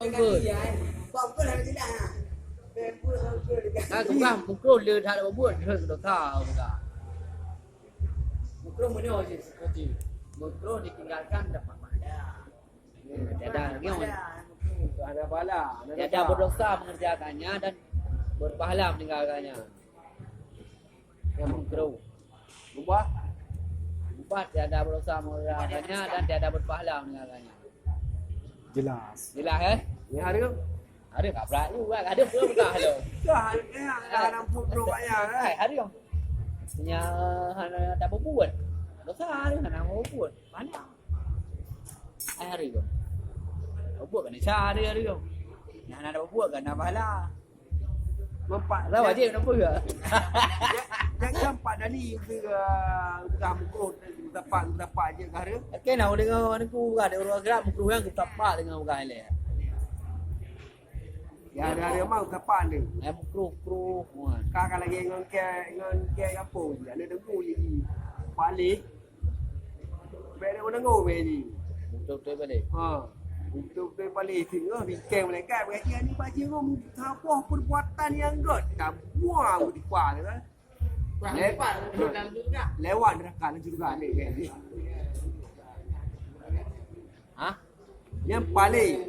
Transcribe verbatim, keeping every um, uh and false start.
Betul. Kan bukan mukroh le that buat dosa bukan. Mukroh mana je seperti mukroh ditinggalkan dapat pahala. Tiada lagi orang. Ada pahala. Tiada berdosa mengerjakannya dan berpahala meninggalkannya. Yang mukroh. Ubah. Ubah tiada berdosa mengerjakannya dan tiada berpahala meninggalkannya. Jelas. Jelas eh? Yang haram. Haram ka pula juga, haram pula bukan haram. Dah, eh, dah haram pun bro ayah eh. Hai, haram. Nya hana tak berbuat. Dosa haram hana berbuat. Mana? Ai hari tu. Buat kan cara hari tu. Nah, nak buat kan nak pahala. Nampak. Dah wajib nampak juga. Jangan nampak dari ke udah mukroh, dapat dapat je kara. Okey, nak dengar orang tu bukan ada orang gerak mukroh yang kita pak dengan orang lain. Ya ada ada mau kapan ni? Ai mukroh, mukroh. Ka ka lagi ngon ke ngon ke apa? Ada dengar je. Balik. Bèk na meunangô bèk jih. Beutôi-beutôi balek. Ha. Beutôi-beutôi balek singoh bingkeng malaikat, berarti ani bak jiroe meusaboh perbuatan nyang gèt. Tabuang dipa tu kan. Lewat neraka, laju neraka ni bèk jih. Ha? Nyang paléng.